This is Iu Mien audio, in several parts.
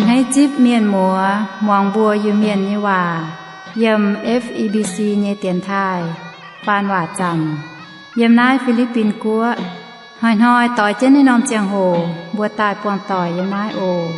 Hneiv zipv mienh muoz muangx mbuo Iu-Mienh nyei waac yiem F E B C nyei dienx taaih faan waac zaamc yiem naaiv Fi^li^bin Guoqv. Hnoi-hnoi doix jienv naaiv norm ziangh hoc mbuo daaih buangh doic yiem naaiv oc.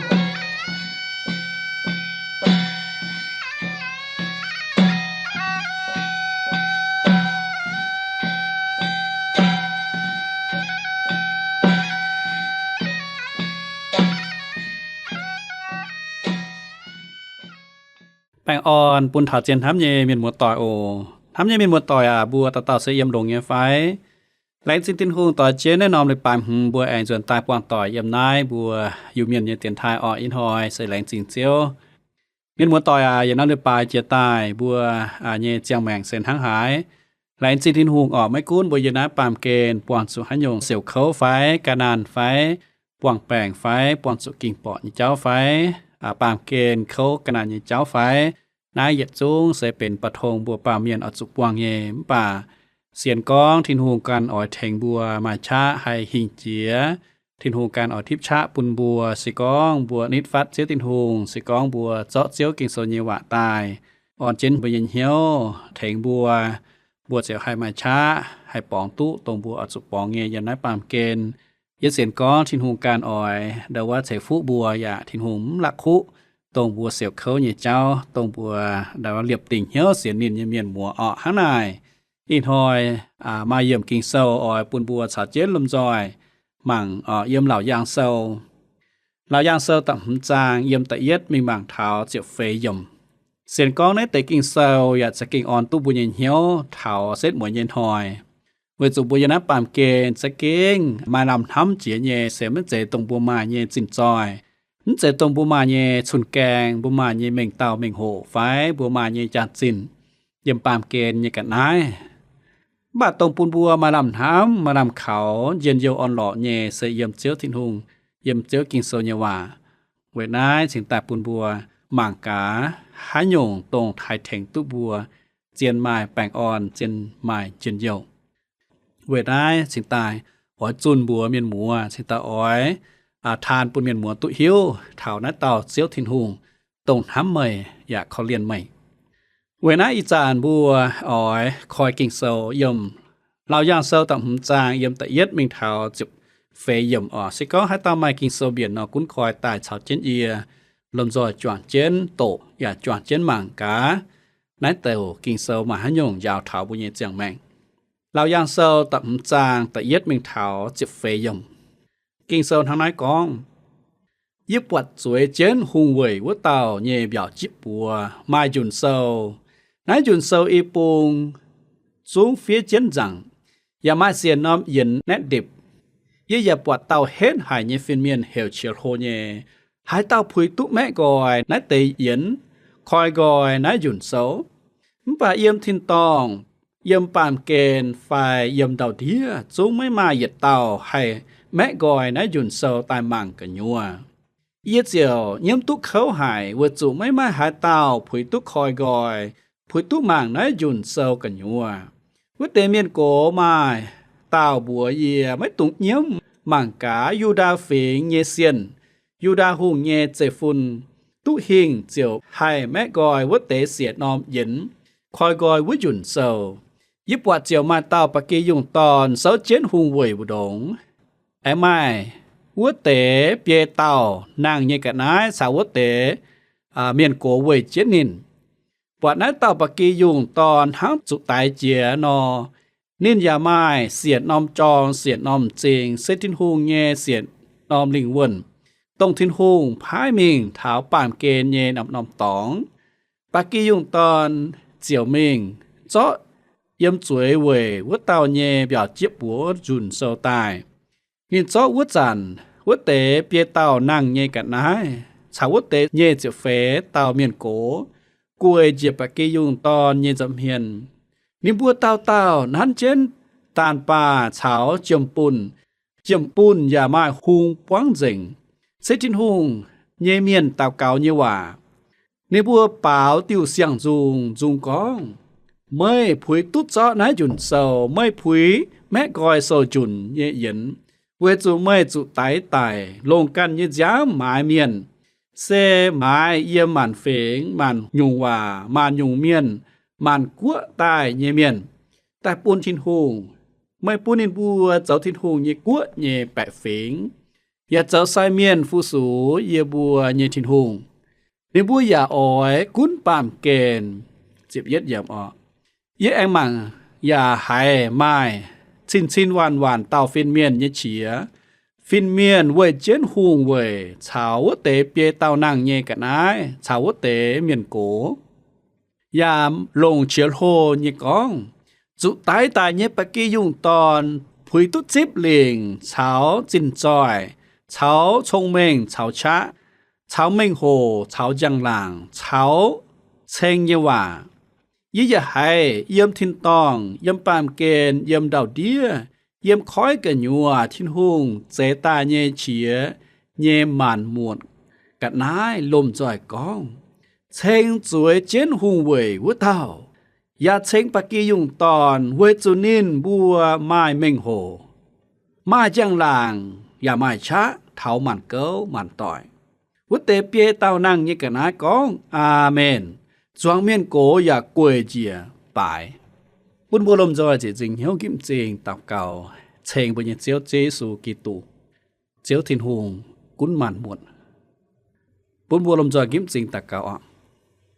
Baengh orn bun taux zien hnamv nyei mienh muoz-doic oc. Hnamv nyei mienh muoz-doic aac, mbuo dauh dauh se yiem longx nyei fai? Laengz zingh Tin-Hungh doix jienv naaiv norm leiz-baaix hmz mbuo aengx nzuonx daaih buangh doic yiem naaiv mbuo Iu-Mienh nyei dienx taaih orqc. Ih hnoi se laengz zingh Ziouv. Mienh muoz-doic aac, yietc norm leiz-baaix jiex daaih mbuo nyei ziangh maengc se hnangv haaix. Laengz zingh Tin-Hungh orqc, maiv gunv mbuo yiem naaiv baamh gen buangh zuqc haaix nyungc siouc kouv fai, ga'naanh fai, buangh baengc fai, buangh zuqc ging-borqc nyei jauv fai, baamh gen kouv ga'naanh nyei jauv fai, naaiv yietc zungv se benx ba'tong mbuo baamh mienh oix zuqc buangh nyei. Mv baac sienx gorngv Tin-Hungh ganh oix tengx mbuo maaih qaqv haih hingh jiex. Tin-Hungh ganh oix tipv qaqv bun mbuo. Se gorngv mbuo nitv fatv Ziouv Tin-Hungh, se gorngv mbuo zorqv Ziouv Ging-Sou nyei waac daaih orn jienv mbuo nyei hnyouv tengx mbuo, mbuo ziouc haih maaih qaqv haih borngz duqv dongh mbuo oix zuqc borngz nyei yiem naaiv baamh gen. Yie sienx gorngv Tin-Hungh ganh oix ndau wuov ceix fuqv mbuo yaac Tin-Hungh mv la'kuqv dongh mbuo siouc kouv nyei jauv, dongh mbuo ndau wuov liepc dingc hnyouv sienx ninh nyei mienh muoz orqc. Hnangv naaic, ih hnoi maaih yiemc Ging-Sou oix bun mbuo caux jienv lomh nzoih mangc yiem Laauc Yaangh Sou. Laauc Yaangh Sou da'hmz zaang yiem da'yietv mingh mangc taux ziepc feix yiemc. Sienx gorngv naaiv deix Ging-Sou yaac za'gengh orn duqv mbuo nyei hnyouv taux setv mueiz nyei hnoi. Weic zuqc mbuo yiem naaiv baamh gen za'gengh maaih lamh hnamv jiex nyei se maiv zeiz dongh mbuo maaih nyei zinh zoih, mv zeiz dongh mbuo maaih nyei cun-gaeng, mbuo maaih nyei mengh dauh mengh hoc fai mbuo maaih nyei jaax-zinh yiem baamh gen nyei ga'naaiv. Mv baac dongh bun mbuo maaih lamh hnamv, maaih lamh kaux, njien-youh orn-lorqc nyei se yiem Ziouv Tin-Hungh, yiem Ziouv Ging-Sou nyei waac. Weic naaiv cingx daaih bun mbuo mangc gaax haaix nyungc dongh haih tengx duqv mbuo zien maaih baengh orn, zien maaih njien-youh. Weic naaiv cingx daaih oix zunh mbuox mienh muoz, cingx daaih oix taan bun mienh muoz duqv hiuv taux naaiv dauh Ziouv Tin-Hungh dongh hnamv meih yaac korv-lienh meih. Weic naaiv ih zanc mbuo oix koi Ging-Sou yiem Laauc Yaangh Sou da'hmz zaang yiem da'yietv mingh taux ziepc feix yiemc oc. Se gorngv haaix dauh maaih Ging-Sou mbienc nor, gunv koi daaih caux jienv yie lomh nzoih juangc jienv doqc yaac juangc jienv mangc gaax naaiv douc Ging-Sou maaih haaix nyungc njaaux taux mbuo nyei ziangh maengc. Laauc Yaangh Sou da'hmz zaang da'yietv mingh taux ziepc feix yiemc. Ging-Sou hnangv naaiv gorngv, Yie buatc zueiz jienv hungh weic wuov dauh nyei mbiaauc jieqv buoz maaih njunc sou. Naaiv njunc sou i bung zungv fiev jienv nzaangc, yaac maaih siec norm yienx naetv ndepc. Yie yaac buatc dauh henv haic nyei fin-mienh heuc qiex hlo nyei. Haaix dauh puix duqv maeqv nqoi naaiv deix yienx, koi nqoi naaiv njunc sou? Mv baac yiem tin-dorngh, yiem baamh gen fai yiem ndau-ndiev zungv maiv maaih yietc dauh haih maeqv nqoi naaiv njunc sou daaih mangc gu'nyuoz. Yie ziouc nyiemv duqv kouv haic, weic zuqc maiv maaih haaix dauh puix duqv koi nqoi, puix duqv mangc naaiv njunc sou gu'nyuoz. Wuov deix mienh gox maaih dauh mbuox yie, Maiv dungx nyiemv. Mangc gaax Yu^ndaa Fingx nyei sienh, Yu^ndaa Hungh nyei zeiv-fun, duqv hingh ziouc haih maeqv nqoi wuov deix siec norm yienx, koi nqoi wuov njunc sou. Yie buatc ziouc maaih dauh ba'gi yungh dorn souv jienv hungh weic mbu'ndongx. Aengx maaih wuov deix biei dauh nangh nyei ga'naaiv caux wuov deix mienh gox weih jienv ninh. Buatc naaiv dauh ba'gi yungh dorn hnangv zuqc daix jiex nor, ninh yaac maaih siec norm jorng, siec norm m'zing, se Tin-Hungh nyei siec norm lingh wuonh, dongh Tin-Hungh paaiv mingh taux baamh gen nyei norm-norm dorngx. Ba'gi yungh dorn ziouc mingh zorqv yiem zueiz weic wuov dauh nyei mbiaauc jieqv buoz wuov nzunc sou daaih. Ninh zorqv wuov zanc, wuov deix biei dauh nangh nyei ga'naaiv caux wuov deix nyei ziepc feix dauh mienh gox gueic njiec ba'gi yungh dorn nyei nza'hmien. Ninh mbuo dauh dauh nanv jienv daanh baah caux jiem-bunh. Jiem-bunh yaac maaih hung buangv nzengc, se Tin-Hungh nyei mienh daux gaux nyei waac. Ninh mbuo baaux diuh siang-nzung, nzung gorngv, Meih puix duqv zorqv naaiv njunc sou. Meih puix maeqv nqoi sou njunc nyei yienx, weic zuqc meih zuqc daix daic, longc ganh nyei nziaamv maaiz mienh, se maaiz yiem maanc fengx, maanc nyungc waac, maanc nyungc mienh, maanc guoqv daaih nyei mienh, daaih bun Tin-Hungh. Meih bun ninh mbuo zoux Tin-Hungh nyei guoqv nyei baeqc fingx, yaac zoux sai mienh fu-sux yie mbuo nyei Tin-Hungh. Ninh mbuo yaac oix gunv baamh gen. Yie aengx mangc yaac haiz maaih cin-cin waanc-waanc dauh fin-mienh nyei qiex. Fin-mienh weih jienv hungh weic caux wuov deix biei daauh nangh nyei ga'naaiv caux wuov deix mienh gox, yaac longc qiex hlo nyei gorngv, Zuqc daix daic nyei ba'gi yungh dorn puix duqv zipv lingc caux zinh zoih caux cong-mengh caux qaqv caux mengh hoc caux njang-laangc caux ceng nyei waac. Yie yaac haiz yiem tin-dorngh, yiem baamh gen, yiem ndau-ndiev, yiem koiv gu'nyuoz Tin-Hungh zeix daaih nyei qiex nyei maanc muotc ga'naaiv lomh nzoih gorngv, Ceng zueiz jienv hungh weic wuov dauh, yaac ceng ba'gi yungh dorn weic zuqc ninh mbuo maaih mengh hoc, maaih njang-laangc, yaac maaih qaqv taux maanc gouv maanc doic. Wuov deix biei daauh nangh nyei ga'naaiv gorngv, Aamen. Zuangx mienh gox yaac gueic njiec baaix. Bun mbuo lomh nzoih ziec nzingc hnyouv nqipv m'zing daux gaux ceng mbuo nyei Ziouv, Ziouv Yesu Giduc, Ziouv Tin-Hungh gunv maanc muotc. Bun mbuo lomh nzoih nqipv m'zing daux gaux oc.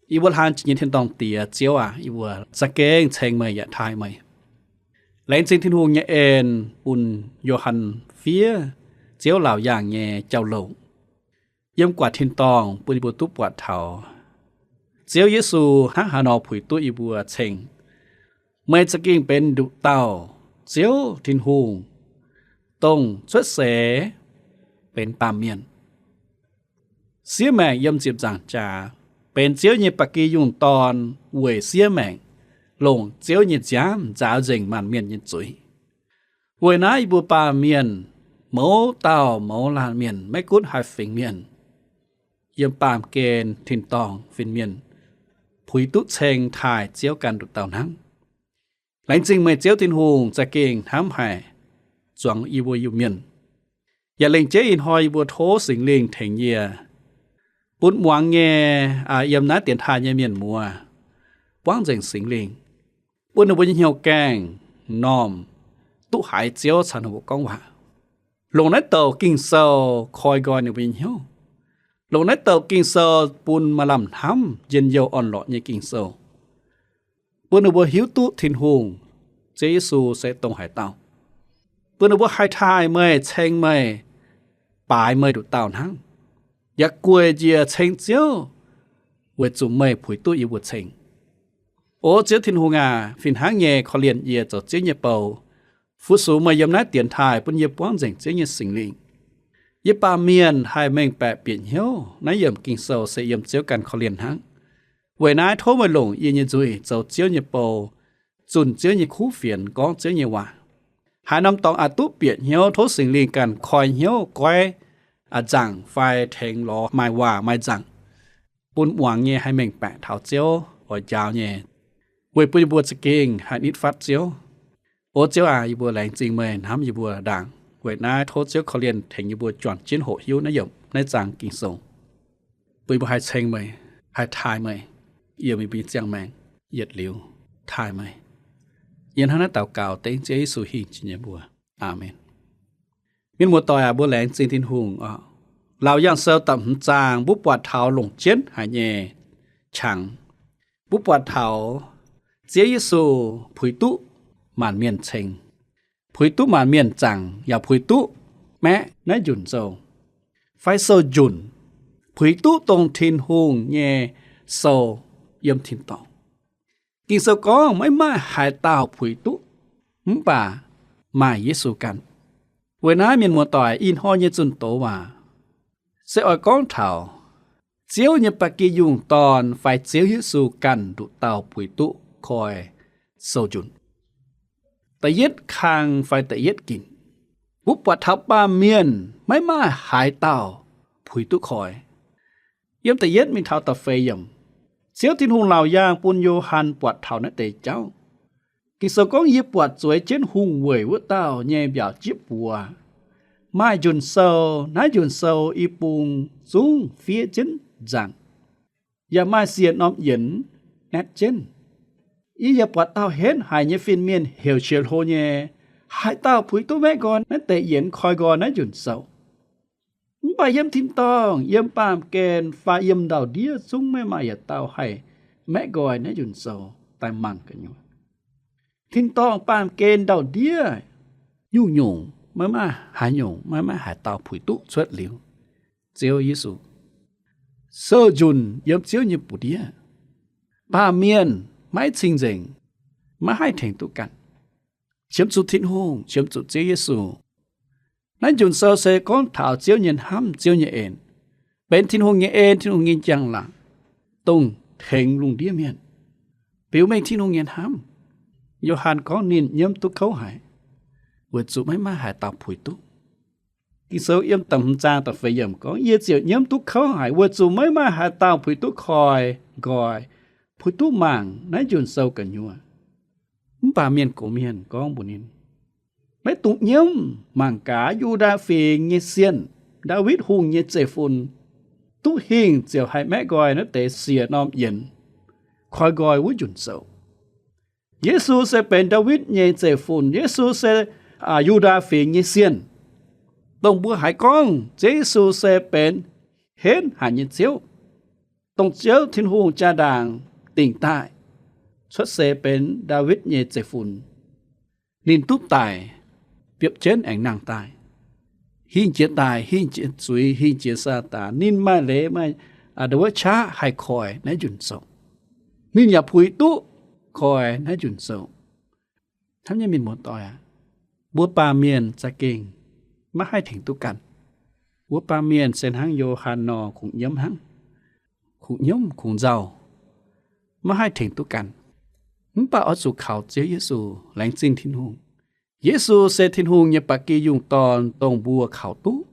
Yie mbuo hlang jiex nyei tin-dorngh Diex, Ziouv aac, yie mbuo za'gengh ceng meih yaac taaih meih. Laengz zingh Tin-Hungh nyei en bun Yo^han fiev Ziouv laauc yaangh nyei jauv-louc. Yiem guatc tin-dorngh bun yie mbuo duqv buatc taux Ziouv Yesu hnangv haaix nor puix duqv yie mbuo ceng. Meih za'gengh benx nduqc dauh Ziouv Tin-Hungh, dongh cuotv seix benx baamh mienh, siev maengc yiem ziepc nzaangc jaax, benx Ziouv nyei ba'gi yungh dorn weic siev maengc, longc Ziouv nyei nziaamv nzaaux nzengc maanc mienh nyei zuiz. Weic naaiv yie mbuo baamh mienh, mouz dauh mouz laanh mienh, maiv gunv haaix fingx mienh, yiem baamh gen tin-dorngh fin-mienh, puix duqv ceng taaih Ziouv ganh nduqc dauh hnangv. Laengz zingh meih Ziouv Tin-Hungh za'gengh hnamv haic zuangx yie mbuo Iu-Mienh. Yaac lengc jeiv ih hnoi yie mbuo tov Singx Lingh tengx yie, bun muangx nyei, yiem naaiv dienx taaih nyei mienh muoz, buangv nzengc Singx Lingh, bun ninh mbuo nyei hnyouv gaengh m'normh duqv haiz Ziouv caux ninh mbuo gorngv waac. Longc naaiv douc Ging-Sou koi nqoi ninh mbuo nyei hnyouv. Longc naaiv douc Ging-Sou bun maaih lamh hnamv njien-youh orn-lorqc nyei Ging-Sou, bun ninh mbuo hiuv duqv Tin-Hungh, Ziouv Yesu se dongh haaix dauh, bun ninh mbuo haih taaih meih, ceng meih, baaix meih nduqc dauh hnangv, yaac gueic njiec ceng Ziouv, weic zuqc meih puix duqv yie mbuo ceng. O Ziouv Tin-Hungh aac, fih hnangv nyei korv-lienh yie zoux Ziouv nyei bou, fu-sux meih yiem naaiv dienx taaih bun yie buangv nzengc Ziouv nyei Singx Lingh. Yie baamh mienh haih mengh baeqc bieqc hnyouv naaiv yiemc Ging-Sou se yiem Ziouv ganh korv-lienh hnangv. Weic naaiv tov meih longc yie nyei nzuih zoux Ziouv nyei bou, zunh Ziouv nyei kuv fienx, gorngv Ziouv nyei waac. Haaix norm dorngx aqc duqv bieqc hnyouv, tov Singx Lingh ganh koi hnyouv goiv a'nzaangc fai tengx lorz maaih waac maaih nzaangc, bun muangx nyei haih mengh baeqc taux Ziouv oix njaaux nyei, weic bun yie mbuo za'gengh haih nitv fatv Ziouv. O Ziouv aac, yie mbuo laengz zingh meih hnamv yie mbuo ndaangc. Weic naaiv tov Ziouv korv-lienh tengx yie mbuo juangc jienv hoqc hiuv naaiv yiemc naaiv zaang Ging-Sou, bun yie mbuo haih ceng meih, haih taaih meih, yiem yie mbuo nyei ziangh maengc yietc liuz taaih meih. Yie hnangv naaiv daux gaux dengv Ziouv Yesu hingh jiex nyei mbuox. Aamen. Mienh muoz-doic aac, mbuo laengz zingh Tin-Hungh oc. Laauc Yaangh Sou da'hmz zaang mbuo buatc taux longc jienv haic nyei qangx. Mbuo buatc taux Ziouv Yesu puix duqv maanc mienh ceng, puix duqv maanc mienh zaangc, yaac puix duqv maeqv naaiv njunc sou fai sou njunc, puix duqv dongh Tin-Hungh nyei sou yiem tin-dorngh. Ging-Sou gorngv maiv maaih haaix dauh puix duqv, mv baac maaih Yesu ganh. Weic naaiv mienh muoz-doic, ih hnoi nyei zunh doz waac se oix gorngv taux Ziouv nyei ba'gi yungh dorn fai Ziouv Yesu ganh nduqc dauh puix duqv koi sou njunc. Da'yietv kang fai da'yietv ginc, mbuo buatc taux baamh mienh maiv maaih haaix dauh puix duqv koi. Yiem da'yietv mingh taux da'feix yiemc, Ziouv Tin-Hungh laauc yaangh bun Yo^han buatc taux naaiv deix jauv. Ging-Sou gorngv, Yie buatc zueiz jienv hungh weic wuov dauh nyei mbiaauc jieqv buoz, maaih njunc sou, naaiv njunc sou i bung zungv fiev jienv nzangc, yaac maaih siec norm yienx naetv jienv. Yie yaac buatc dauh henv haic nyei fin-mienh heuc qiex hlo nyei, haaix dauh puix duqv maeqv nqoi naaiv deix yienx koi nqoi naaiv njunc sou. Mv baac yiem tin-dorngh, yiem baamh gen fai yiem ndau-ndiev zungv maiv maaih yietc dauh haih maeqv nqoi naaiv njunc sou daaih mangc gu'nyuoz. Tin-dorngh, baamh gen, ndau-ndiev, nyungc-nyungc maiv maaih haaix nyungc, maiv maaih haaix dauh puix duqv cuotv liuz Ziouv Yesu. Sou-njunc yiem Ziouv nyei buoz-ndiev. Baamh mienh maiv cing-nzengc, maiv haih tengx duqv ganh. Qiemx zuqc Tin-Hungh, qiemx zuqc Ziouv Yesu. Naaiv njunc sou se gorngv taux Ziouv nyei hnamv, Ziouv nyei en, benx Tin-Hungh nyei en, Tin-Hungh nyei njang-laangc, dongh tengx lungh ndiev mienh, biux mengh Tin-Hungh nyei hnamv. Yo^han gorngv ninh nyiemv duqv kouv haic, weic zuqc maiv maaih haaix dauh puix duqv. Ging-Sou yiem da'hmz zaang da'feix yiemc gorngv, yie ziouc nyiemv duqv kouv haic, weic zuqc maiv maaih haaix dauh puix duqv koi nqoi, puix duqv mangc naaiv njunc sou gu'nyuoz. Mv baac mienh gox mienh gorngv mbuox ninh, maiv dungx nyiemv, mangc gaax Yu^ndaa Fingx nyei Sienh, Ndaawitv Hungh nyei zeiv-fun, duqv hingh ziouc haih maeqv nqoi naaiv deix siec norm yienx, koi nqoi wuov njunc sou. Yesu se benx Ndaawitv nyei zeiv-fun. Yesu se Yu^ndaa Fingx nyei Sienh, dongh mbuo haiz gorngv Ziouv Yesu se benx henv haic nyei Ziouv, dongh Ziouv Tin-Hungh jaa-ndaangc dingc daaih, cuotv seix benx Ndaawitv nyei zeiv-fun. Ninh duqv daic, biopv jienv aengx nangh daaih, hingh jiex daic, hingh jiex zuiz, hingh jiex Saadaan. Ninh maaih leiz maaih wuov qaqv haih koi naaiv njunc sou. Ninh yaac puix duqv koi naaiv njunc sou. Hnamv nyei mienh muoz-doic aac, mbuo baamh mienh za'gengh maiv haih tengx duqv ganh. Mbuo baamh mienh se hnangv Yo^han nor kungx nyiemv hnangv, kungx nyiemv kungx nzauh, maiv haih tengx duqv ganh. Mv baac oix zuqc kaux Ziouv Yesu, laengz zingh Tin-Hungh. Yesu se Tin-Hungh nyei ba'gi yungh dorn, dongh mbuo kaux duqv,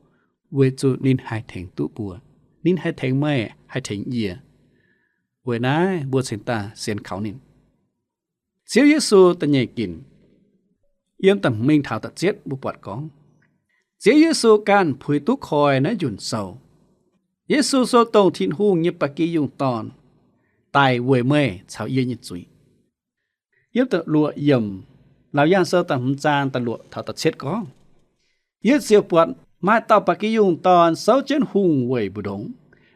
weic zuqc ninh haih tengx duqv mbuo. Ninh haih tengx meih, haih tengx yie. Weic naaiv mbuo cingx daaih sienx kaux ninh. Ziouv Yesu da'nyeic ginc, yiem da'hmz mingh taux da'cietv mbuo buatc gorngv, Ziouv Yesu ganh puix duqv koi naaiv njunc sou. Yesu se dongh Tin-Hungh nyei ba'gi yungh dorn, daic weic meih caux yie nyei zuiz. Yiem da'luoqc yiemc, Laauc Yaangh Sou da'hmz zaang da'luoqc taux da'cietv gorngv, yie ziouc buatc maaih dauh ba'gi yungh dorn souv jienv hungh weic mbu'ndongx,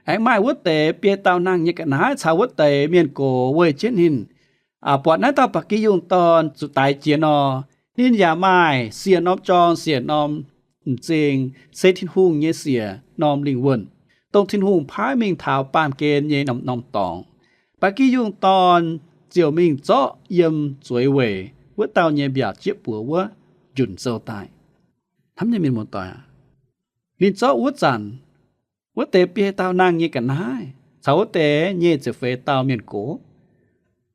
aengx maaih wuov deix biei dauh nangh nyei ga'naaiv caux wuov deix mienh gox weih jienv ninh. Buatc naaiv dauh ba'gi yungh dorn zuqc daix jiex nor, ninh yaac maaih siec norm jorng, siec norm m'zing, se Tin-Hungh nyei siec norm lingh wuonh, dongh Tin-Hungh paaiv mingh taux baamh gen nyei norm-norm dorngx. Ba'gi yungh dorn ziouc mingh zorqv yiem zueiz weic wuov dauh nyei mbiaauc jieqv buoz wuov njunc sou daaih. Hnamv nyei mienh muoz-doic aac, ninh zorqv wuov zanc, wuov deix biei dauh nangh nyei ga'naaiv caux wuov deix nyic ziepc feix dauh mienh gox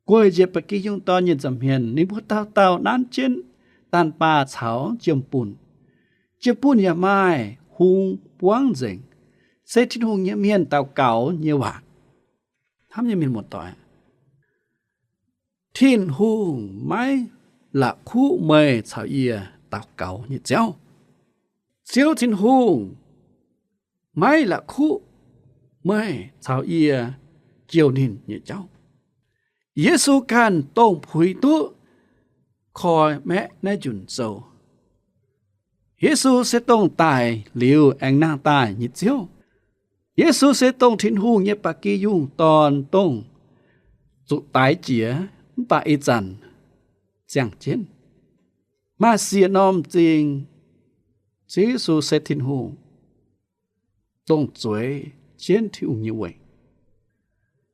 gueic njiec ba'gi yungh dorn nyei nza'hmien, ninh mbuo dauh dauh nanv jienv daanh baah caux jiem-bunh. Jiem-bunh yaac maaih hung buangv nzengc, se Tin-Hungh nyei mienh daux gaux nyei waac. Hnamv nyei mienh muoz-doic, Tin-Hungh maiv la'kuqv meih caux yie daux gaux nyei jauv. Ziouv Tin-Hungh maiv la'kuqv meih caux yie jouh ninh nyei jauv. Yesu ganh dongh puix duqv koi maeqv naaiv njunc sou. Yesu se dongh daic liuz aengx nangh daaih nyei Ziouv. Yesu se dongh Tin-Hungh nyei ba'gi yungh dorn, dongh zuqc daix jiex mv baac ih zanc ziangh jienv, maaih siec norm m'zing. Ziouv Yesu se Tin-Hungh, dongh zueiz jienv Tin-Hungh nyei weic.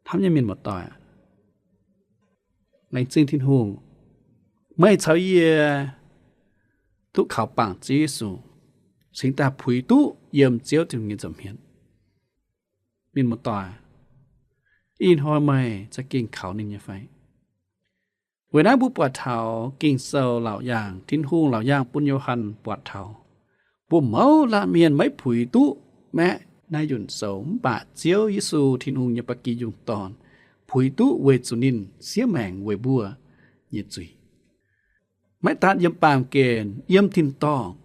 Hnamv nyei mienh muoz-doic, laengz zingh Tin-Hungh, meih caux yie duqv kaux bangc Ziouv Yesu, cingx daaih puix duqv yiem Ziouv Tin-Hungh nyei nza'hmien. Mienh muoz-doic, ih hnoi meih za'gengh kaux ninh nyei fai? Weic naaiv mbuo buatc taux Ging-Sou laauc yaangh, Tin-Hungh laauc yaangh bun Yo^han buatc taux, mbuo mouz laanh mienh maiv puix duqv maeqv naaiv njunc sou, mv baac Ziouv Yesu, Tin-Hungh nyei ba'gi yungh dorn, puix duqv weic zuqc ninh siev maengc weic mbuo nyei zuiz. Maiv daan yiem baamh gen, yiem tin-dorngh,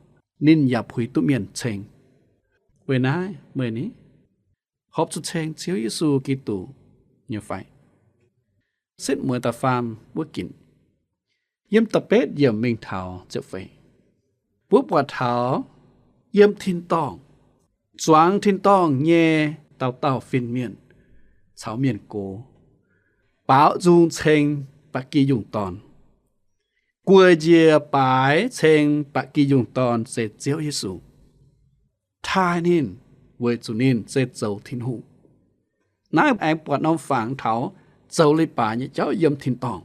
ninh yaac puix duqv mienh ceng. Weic naaiv meih ni, horpc zuqc ceng Ziouv Yesu Giduc nyei fai? Setv mueiz da'faam wuov ginc, yiem da'betv yiemc mingh taux ziepc feix, mbuo buatc taux yiem tin-dorngh, zuangx tin-dorngh nyei dauh dauh fin-mienh caux mienh gox baaux nzung ceng ba'gi yungh dorn. Gueic njiec baaix ceng ba'gi yungh dorn se Ziouv Yesu, taaih ninh weic zuqc ninh se zoux Tin-Hungh. Naaiv aengx buatc norm fangx taux zoux leiz-baaix nyei jauv yiem tin-dorngh.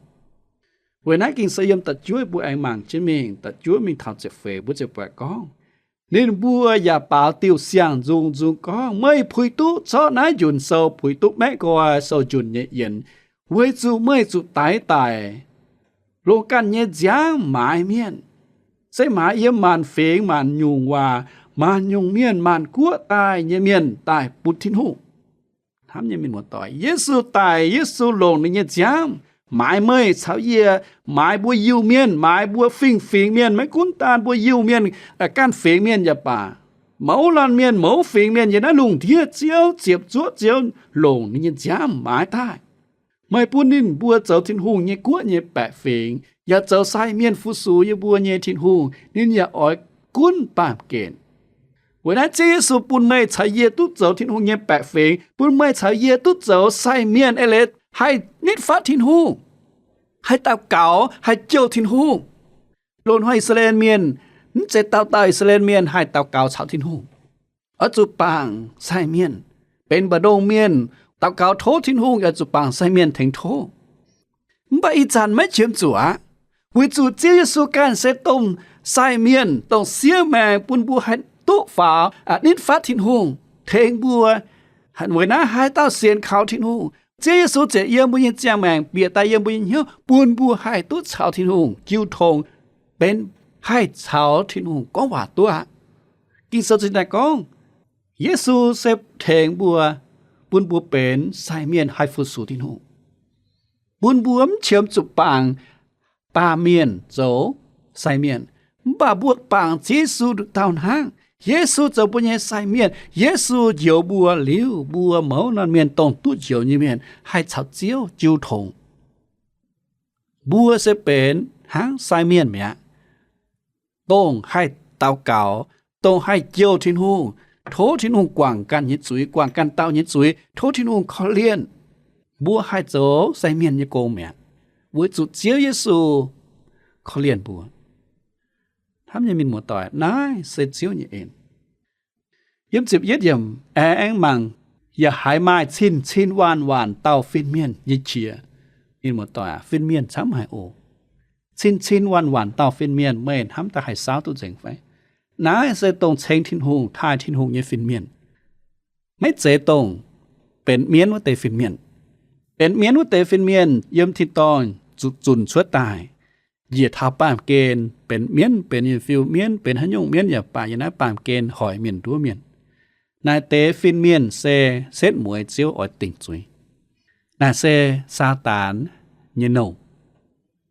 Weic naaiv Ging-Sou yiem da'juov mbuo aengx mangc jienv mingh, da'juov mingh taux ziepc feix mbuo ziouc buatc gorngv, ninh mbuo yaac baaux diuh siang-nzung nzung gorngv, meih puix duqv zorqv naaiv njunc sou, puix duqv maeqv nqoi sou-njunc nyei yienx, weic zuqc meih zuqc daix daic longc ganh nyei nziaamv maaiz mienh, se maaiz yiem maanc fingx, maanc nyungc waac, maanc nyungc mienh, maanc guoqv daaih nyei mienh daaih bun Tin-Hungh. Hnamv nyei mienh muoz-doic, Yesu daic, Yesu longc ninh nyei nziaamv maaiz meih caux yie, maaiz mbuo Iu-Mienh, maaiz mbuo fingx-fingx mienh, maiv gunv daan mbuo Iu-Mienh, ganh fingx mienh yaac baac, mouz laanh mienh, mouz fingx mienh yiem naaiv lungh ndiev, Ziouv ziepc zuoqv Ziouv longc ninh nyei nziaamv maaiz daaih. Meih bun ninh mbuo zoux Tin-Hungh nyei guoqv nyei baeqc fingx, yaac zoux sai mienh fu-sux yie mbuo nyei Tin-Hungh, ninh yaac oix gunv baamh gen. Weic naaiv Ziouv Yesu bun meih caux yie duqv zoux Tin-Hungh nyei baeqc fingx, bun meih caux yie duqv zoux sai mienh eix leiz haih nitv fatv Tin-Hungh, haih daux gaux, haih jouh Tin-Hungh. Loz-hnoi I^saa^laa^en Mienh, mv zeiz dauh dauh I^saa^laa^en Mienh haih daux gaux caux Tin-Hungh. Oix zuqc bangc sai mienh, benx mba'ndongx mienh, daux gaux tov Tin-Hungh, oix zuqc bangc sai mienh tengx tov. Mv baac ih zanc maiv qiemx zuqc aqv, weic zuqc Ziouv Yesu ganh se dongh sai mienh, dongh siev maengc bun mbuo haih duqv faaux, nitv fatv Tin-Hungh, tengx mbuo. Weic naaiv haaix dauh sienx kaux Tin-Hungh, Ziouv Yesu ziouc yiem mbuo nyei ziangh maengc bieqc daaih yiem mbuo nyei hnyouv bun mbuo haih duqv caux Tin-Hungh jiu tong, benx haih caux Tin-Hungh gorngv waac duqv aqv. Ging-Sou zinh ndaangc gorngv, Yesu se tengx mbuo, bun mbuo benx sai mienh haih fu-sux Tin-Hungh, bun mbuo mv qiemx zuqc bangc baamh mienh zoux sai mienh, mv baac mbuo bangc Ziouv Yesu nduqc dauh hnangv. Yesu zoux mbuo nyei sai mienh. Yesu njoux mbuo liuz, mbuo mouz laanh mienh dongh duqv njoux nyei mienh haih caux Ziouv jiu tong. Mbuo se benx hnangv sai mienh mi'aqv, dongh haih daux gaux, dongh haih jouh Tin-Hungh, tov Tin-Hungh guangc ganh nyei zuiz, guangc ganh dauh nyei zuiz, tov Tin-Hungh korv-lienh. Mbuo haih zoux sai mienh nyei gong mi'aqv, weic zuqc Ziouv Yesu korv-lienh mbuo. Hnamv nyei mienh muoz-doic, naaiv se Ziouv nyei en. Yiem ziepc yietv yiemc aengx mangc, yaac haiz maaih cin-cin waanc-waanc dauh fin-mienh nyei qiex. Mienh muoz-doic aac, fin-mienh camv haic oc. Cin-cin waanc-waanc dauh fin-mienh, meih hnamv daaih haih saauv duqv nzengc fai? Naaiv se dongh ceng Tin-Hungh, taaih Tin-Hungh nyei fin-mienh. Maiv zeiz dongh benx mienv wuov deix fin-mienh. Benx mienv wuov deix fin-mienh yiem tin-dorngh zuqc zunc cuotv daaih, njiec taux baamh gen benx mienv, benx nyei fiu mienv, benx haaix nyungc mienv yaac baac, yiem naaiv baamh gen hoic mienh nduov mienh. Naaic deix fin-mienh se setv mueiz Ziouv oix dingc zuiz. Naaic se Saadaan nyei nouh.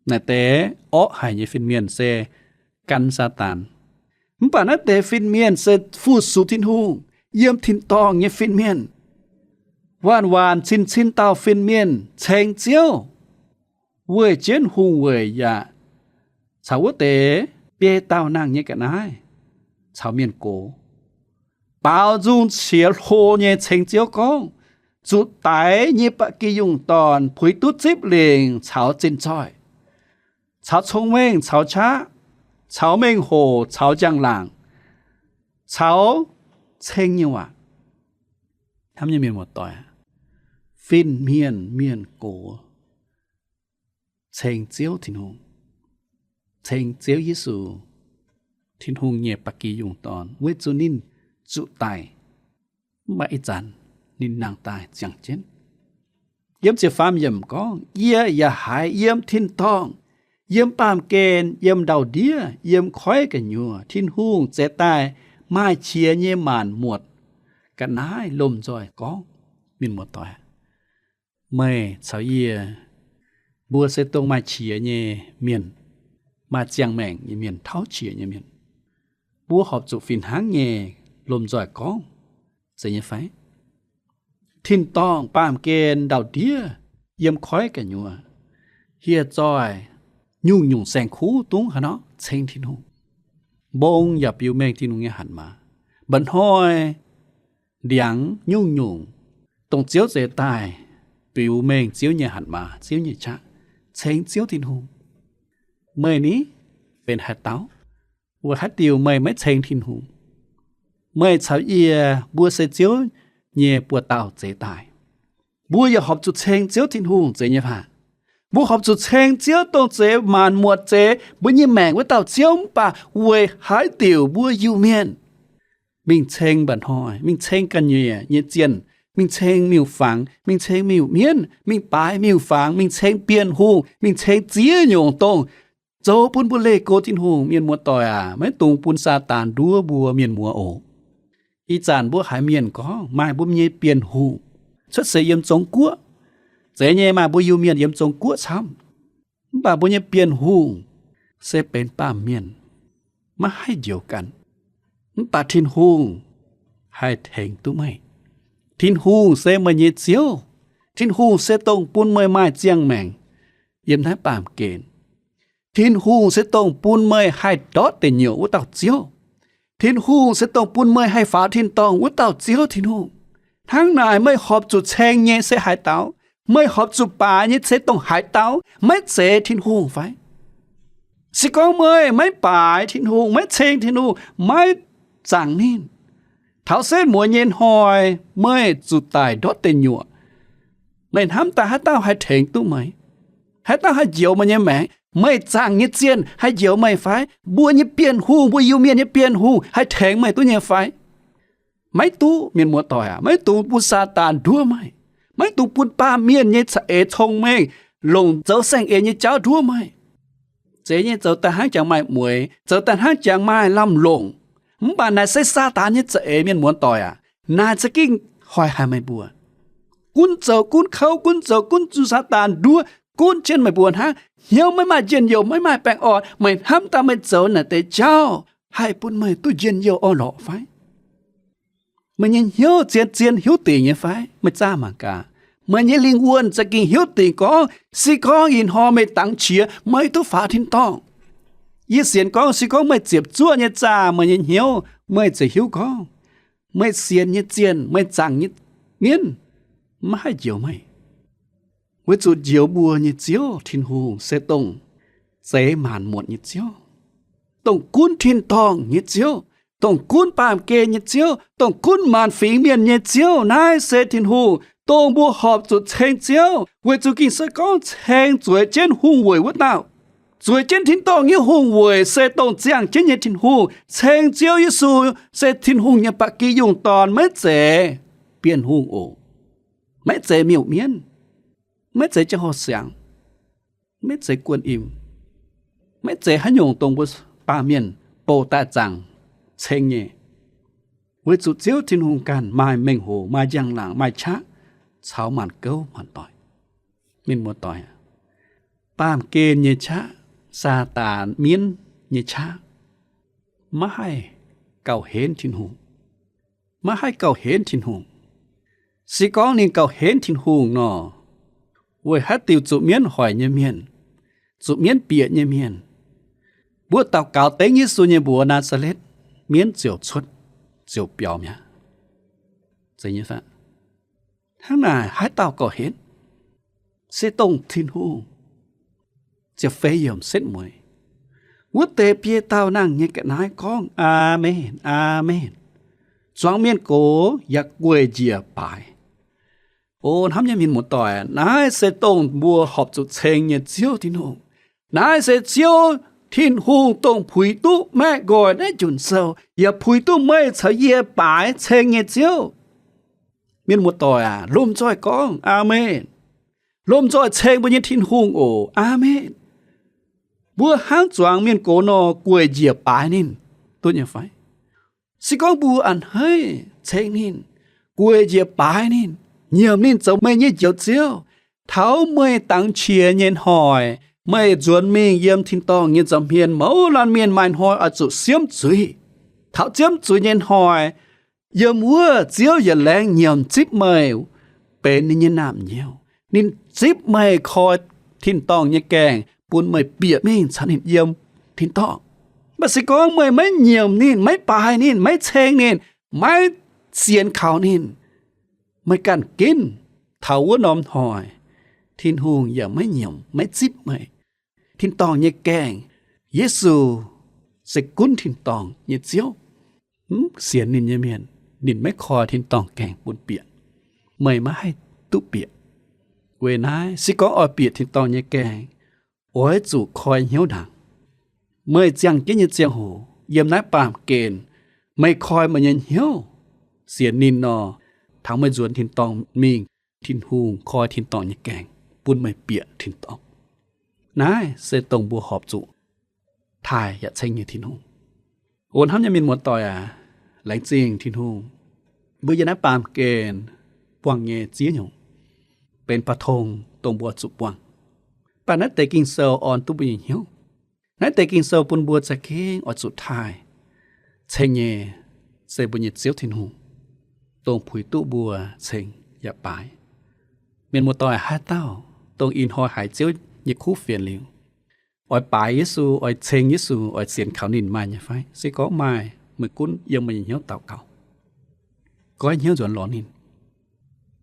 Naaic deix orqv haic nyei fin-mienh se gan Saadaan. Mv baac naaiv deix fin-mienh se fu-sux Tin-Hungh, yiem tin-dorngh nyei fin-mienh. Waanc-waanc cin-cin dauh fin-mienh ceng Ziouv, weih jienv hungh weic yaac caux wuov deix biei dauh nangh nyei ga'naaiv caux mienh gox, baaux nzung qiex hlo nyei ceng Ziouv gorngv, zuqc daix nyei ba'gi yungh dorn puix duqv zipv lingc caux zinh zoih, caux cong-mengh, caux qaqv, caux mengh hoc, caux njang-laangc, caux ceng nyei waac. Hnamv nyei mienh muoz-doic, fin-mienh mienh gox ceng Ziouv Tin-Hungh, ceng Ziouv Yesu, Tin-Hungh nyei ba'gi yungh dorn, weic zuqc ninh zuqc daic, mv baac ih zanc ninh nangh daaih ziangh jienv. Yiem ziepc faam yiemc gorngv, yie yaac haiz yiem tin-dorngh, yiem baamh gen, yiem ndau-ndiev, yiem koiv gu'nyuoz, Tin-Hungh zeix daaih maaih qiex nyei maanc muotc ga'naaiv lomh nzoih gorngv, mienh muoz-doic, meih caux yie, mbuo se dongh maaih qiex nyei mienh, maaih ziangh maengc nyei mienh, tauv qiex nyei mienh. Mbuo horpc zuqc fih hnangv nyei lomh nzoih gorngv, zeiz nyei fai? Tin-dorngh baamh gen ndau-ndiev yiem koiv gu'nyuoz, hieh zoih nyungc-nyungc saeng-kuv dungv haaix nor ceng Tin-Hungh. Mbong yaac biux mengh Tin-Hungh nyei hatc maaz. Mba'hnoi ndiangx nyungc-nyungc dongh Ziouv zeix daaih biux mengh Ziouv nyei hatc maaz, Ziouv nyei qaqv, ceng Ziouv Tin-Hungh. Meih ni, benx haaix dauh? Weic haaix diuc meih maiv ceng Tin-Hungh? Meih caux yie mbuo se Ziouv nyei buoz-dauh zeix daaih. Mbuo yaac horpc zuqc ceng Ziouv Tin-Hungh, zeiz nyei fai? Mbuo horpc zuqc ceng Ziouv, dongh zeix maanc muotc, zeix mbuo nyei maengc wuov dauh Ziouv. Mv baac weic haaix diuc mbuo Iu-Mienh mingh ceng mba'hnoi, mingh ceng ga'nyiec nyei zienh, mingh ceng miuc-fangx, mingh ceng miuc-mienv, mingh baaix miuc-fangx, mingh ceng Bienh Hungh, mingh ceng ziex nyungc dongh zoux bun mbuo leih go Tin-Hungh? Mienh muoz-doic aac, maiv dungx bun Saadaan nduov mbuo mienh muoz oc. Ih zanc mbuo haiz mienh gorngv maaih mbuo nyei Bienh Hungh cuotv seix yiem Zong Guoqv, zeiz nyei, maaih mbuo Iu-Mienh yiem Zong Guoqv camv. Mv baac mbuo nyei Bienh Hungh se benx baamh mienh, maiv haih njoux ganh. Mv baac Tin-Hungh haih tengx duqv meih. Tin-Hungh se meih nyei Ziouv. Tin-Hungh se dongh bun meih maaih ziangh maengc yiem naaiv baamh gen. Tin-Hungh se dongh bun meih haih ndortv deic nyuoqc wuov dauh Ziouv. Tin-Hungh se dongh bun meih haih faaux tin-dorngh wuov dauh Ziouv Tin-Hungh. Hnangv naaic, meih horpc zuqc ceng nyei se haaix dauh? Meih horpc zuqc baaix nyei se dongh haaix dauh? Maiv zeiz Tin-Hungh fai? Se gorngv meih maiv baaix Tin-Hungh, maiv ceng Tin-Hungh, maiv zaangc ninh, taux setv mueiz nyei hnoi meih zuqc daic ndortv deic nyuoqc, meih hnamv daaih haaix dauh haih tengx duqv meih? Haaix dauh haih njoux meih nyei maengc? Meih zaangc nyei zienh haih njoux meih fai? Mbuo nyei Bienh Hungh, mbuo Iu-Mienh nyei Bienh Hungh haih tengx meih duqv nyei fai? Maiv duqv, mienh muoz-doic aac. Maiv dungx bun Saadaan nduov meih. Maiv dungx bun baamh mienh nyei za'eix cong-mengh longc zoux saeng-eix nyei jauv nduov meih. Zeiz nyei, zoux daaih hnangv jangx maaih mueix, zoux daaih hnangv jangx maaih lamh longc. Mv baac naaic se Saadaan nyei za'eix, mienh muoz-doic aac. Naaic za'gengh hoic haic meih mbuo. Gunv zoux gunv kouv, gunv zoux gunv zuqc Saadaan nduov, gunv jienv meih mbuo hnangv. Hnyouv maiv maaih njien-youh, maiv maaih baengh orn. Meih hnamv daaih meih zoux naaic deix jauv haih bun meih duqv njien-youh orn-lorqc fai? Meih nyei hnyouv zien-zien hiuv dingc nyei fai? Meih zaah mangc gaax. Meih nyei lingh wuonh za'gengh hiuv dingc gorngv, se gorngv ih hnoi meih dangx qiex, meih duqv faaux tin-dorngh. Yie sienx gorngv, se gorngv meih ziepc zuoqv nyei zaah meih nyei hnyouv, meih ziouc hiuv gorngv meih sienx nyei zienh, meih zaangc nyei mienv maiv haih njoux meih. Weic zuqc njoux mbuo nyei Ziouv Tin-Hungh se dongh zeix maanc muotc nyei Ziouv, dongh gunv tin-dorngh nyei Ziouv, dongh gunv baamh gen nyei Ziouv, dongh gunv maanc fingx mienh nyei Ziouv. Naaiv se Tin-Hungh, dongh mbuo horpc zuqc ceng Ziouv. Weic zuqc Ging-Sou gorngv ceng zueiz jienv hungh weic wuov dauh. Zueiz jienv tin-dorngh nyei hungh weic se dongh ziangh jienv nyei Tin-Hungh. Ceng Ziouv Yesu se Tin-Hungh nyei ba'gi yungh dorn, maiv zeiz Bienh Hungh oc. Maiv zeiz miuc-mienv, maiv zeiz jauv-houh siangx, maiv zeiz guon im, maiv zeiz haaix nyungc dongh mbuo baamh mienh bouh daaih zaangc ceng nyei. Weic zuqc Ziouv Tin-Hungh ganh maaih mengh hoc, maaih njang-laangc, maaih qaqv caux maanc gouv maanc doic. Mienh muoz-doic, baamh gen nyei qaqv, Saadaan mienv nyei qaqv, maiv haih gauh henv Tin-Hungh. Maiv haih gauh henv Tin-Hungh. Se gorngv ninh gauh henv Tin-Hungh nor, weic haaix diuc zuqc mienv hoic nyei mienh, zuqc mienv bieqc nyei mienh, mbuo daux gaux dengv Yesu nyei mbuox Naa^saa^letv, mienv ziouc cuotv, ziouc biaux mi'aqv. Hnangv naaic haaix dauh gauh henv? Se dongh Tin-Hungh. Ziepc feix yiemc setv mueiz, wuov deix biei dauh nangh nyei ga'naaiv gorngv, Aamen, aamen. Zuangx mienh gox yaac gueic njiec baaix. O hnamv nyei mienh muoz-doic, naaiv se dongh mbuo horpc zuqc ceng nyei Ziouv Tin-Hungh. Naaiv se Ziouv Tin-Hungh dongh puix duqv maeqv nqoi naaiv njunc sou, yaac puix duqv meih caux yie baaix ceng nyei Ziouv. Mienh muoz-doic aac, lomh nzoih gorngv, Aamen. Lomh nzoih ceng mbuo nyei Tin-Hungh oc. Aamen. Mbuo hnangv zuangx mienh gox nor gueic njiec baaix ninh, duqv nyei fai? Se gorngv mbuo a'hneiv ceng ninh, gueic njiec baaix ninh, nyiemc ninh zoux meih nyei Njoux Ziouv, taux meih dangx qiex nyei hnoi, meih nzuonx mingh yiem tin-dorngh nyei nza'hmien, mouz laanh mienh maaih hnoi oix zuqc siemv zuiz. Taux ziouv zuiz nyei hnoi, yiem wuov Ziouv yietc laengz nyiemc zipv meih benx ninh nyei naamh nyouz. Ninh zipv meih koi tin-dorngh nyei gaengh bun meih bieqc mingh caux ninh yiem tin-dorngh. Mv baac se gorngv meih maiv nyiemc ninh, maiv baaix ninh, maiv ceng ninh, maiv sienx kaux ninh, meih ganh ginv taux wuov norm hnoi, Tin-Hungh yaac maiv nyiemc, maiv zipv meih. Tin-dorngh nyei gaengh, Yesu se gunv tin-dorngh nyei Ziouv. Mv sienx ninh nyei mienh, ninh maiv koi tin-dorngh gaengh bun bieqc. Meih maiv haih duqv bieqc. Weic naaiv, se gorngv oix bieqc tin-dorngh nyei gaengh, oix zuqc koi hnyouv ndaangc. Meih ziangh jienv nyei ziangh hoc, yiem naaiv baamh gen, meih koi meih nyei hnyouv sienx ninh nor, taux meih nzuonx tin-dorngh mingh, Tin-Hungh koi tin-dorngh nyei gaengh bun meih bieqc tin-dorngh. Naaiv se dongh mbuo horpc zuqc taaih yaac ceng nyei Tin-Hungh. O hnamv nyei mienh muoz-doic aac, laengz zingh Tin-Hungh, mbuo yiem naaiv baamh gen buangh nyei ziex nyungc benx baac tong dongh mbuo zuqc buangh. Mv baac naaiv deix Ging-Sou orn duqv mbuo nyei hnyouv. Naaiv deix Ging-Sou bun mbuo za'gengh oix zuqc taaih ceng nyei se mbuo nyei Ziouv Tin-Hungh, dongh puix duqv mbuo ceng yaac baaix. Mienh muoz-doic, haaix dauh dongh ih hnoi haiz Ziouv nyei kuv fienx liuz, oix baaix Yesu, oix ceng Yesu, oix sienx kaux ninh maaih nyei fai? Se gorngv maaih, meih gunv yiem meih nyei hnyouv daux gaux, goiv hnyouv nzuonx lorz ninh.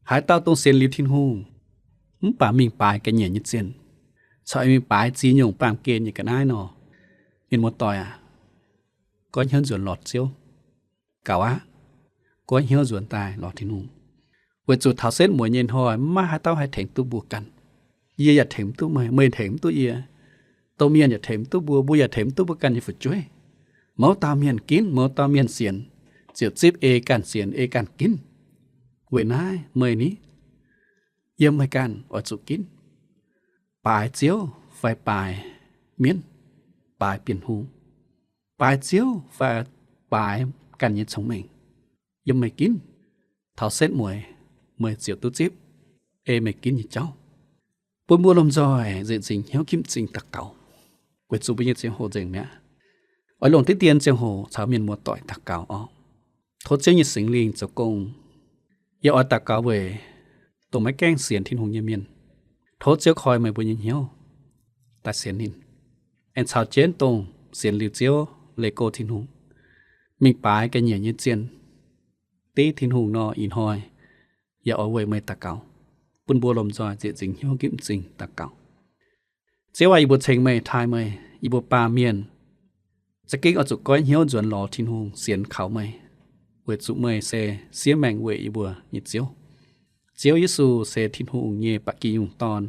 Haaix dauh dongh sienx liuz Tin-Hungh, mv baac mingh baaix ga'nyiec nyei zienh, caux mingh baaix ziex nyungc baamh gen nyei ga'naaiv nor, mienh muoz-doic aac, goiv hnyouv nzuonx lorz Ziouv. Gaux aqv, goiv hnyouv nzuonx daaih lorz Tin-Hungh. Weic zuqc taux setv mueiz nyei hnoi maiv maaih haaix dauh haih tengx duqv mbuo ganh. Yie yaac tengx mv duqv meih, meih tengx mv duqv yie. Domh mienh yaac tengx mv duqv mbuo, mbuo yaac tengx mv duqv mbuo ganh nyei fu'jueiv. Mouz dauh mienh ginv, mouz dauh mienh sienx, ziouc zipv ei ganh sienx, ei ganh ginv. Weic naaiv meih ni, yiem meih ganh oix zuqc ginv. Baaix Ziouv fai baaix mienv, baaix Bienh Hungh, baaix Ziouv fai baaix ganh nyei cong-mengh, yiem meih ginv. Taux setv mueiz meih ziouc duqv zipv ei meih ginv nyei jauv. Bun mbuo lomh nzoih nzieqc nzingc hnyouv gipv m'zing daux gaux, weic zuqc mbuo nyei ziangh hoc nzengc mi'aqv. Oix longc diqv dien ziangh hoc caux mienh muoz-doic daux gaux orqc. Tov Ziouv nyei Singx Lingh zoux gong. Yie oix daux gaux weic dongh maiv gaengh sienx Tin-Hungh nyei mienh. Tov Ziouv koi meih mbuo nyei hnyouv daaih sienx ninh, aengx caux jienv dongh sienx liuz Ziouv, leih go Tin-Hungh, mingh baaix ga'nyiec nyei zienh, div Tin-Hungh nor, ih hnoi yaac oix weic meih daux gaux. Bun mbuo lomh nzoih nzieqc nzingc hnyouv gipv m'zing daux gaux. Ziouv aac, yie mbuo ceng meih, taaih meih, yie mbuo baamh mienh za'gengh oix zuqc goiv hnyouv nzuonx lorz Tin-Hungh, sienx kaux meih, weic zuqc meih se siev maengc weic yie mbuo nyei Ziouv. Ziouv Yesu se Tin-Hungh nyei ba'gi nyungc Dorn,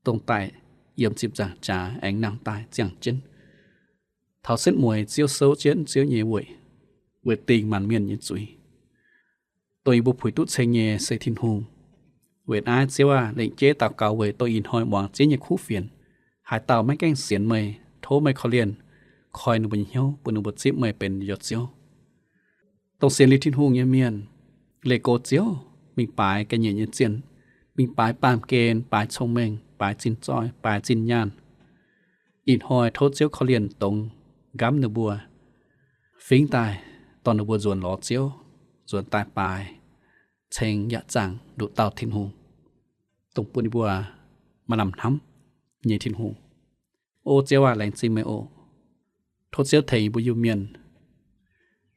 dongh daaih yiem ziepc nzaangc jaax aengx nangh daaih ziangh jienv. Taux setv mueiz Ziouv souv jienv Ziouv nyei weic, weic dingc maanc mienh nyei zuiz. Dongh yie mbuo puix duqv ceng nyei se Tin-Hungh. Weic naaiv Ziouv aah, lengc jeiv daux gaux weic dongh ih hnoi muangx Ziouv nyei kuv fienx, haaix dauh maiv gaengh sienx meih, tov meih korv-lienh koi ninh mbuo nyei hnyouv, bun ninh mbuo zipv meih benx ninh mbuo Ziouv. Dongh sienx liuz Tin-Hungh nyei mienh, leih go Ziouv, mingh baaix ga'nyiec nyei zienh, mingh baaix baamh gen, baaix cong-mengh, baaix zinh zoih, baaix zinh nyaanh. Ih hnoi tov Ziouv korv-lienh dongz nqamv ninh mbuo, fingx daaih dorh ninh mbuo nzuonx lorz Ziouv, nzuonx daaih baaix, ceng yaac zaangc nduqc dauh Tin-Hungh, dongh bun ninh mbuo maaih lamh hnamv nyei Tin-Hungh. O Ziouv aac, laengz zingh meih oc. Tov Ziouv tengx yie mbuo Iu-Mienh.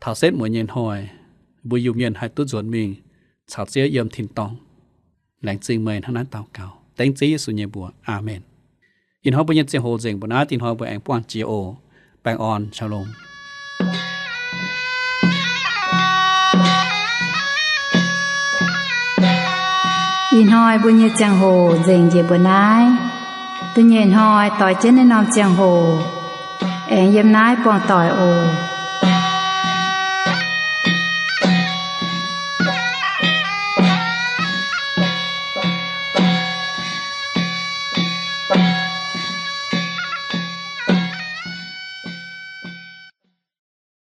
Taux setv mueiz nyei hnoi, yie mbuo Iu-Mienh haih duqv nzuonx mingh caux Ziouv yiem tin-dorngh. Laengz zingh meih hnangv naaiv daux gaux dengv Ziouv Yesu nyei mbuox. Aamen. Ih hnoi mbuo nyei ziangh hoc nzengc mbuo naaiv, ih hnoi mbuo aengx buangh jiex oc. Baengh orn, shalom. Ih hnoi mbuo nyei ziangh hoc nzengc njiec mbuo naaiv. Da'nyeic hnoi doix jienv naaiv norm ziangh hoc aengx yiem naaiv buangh doic oc.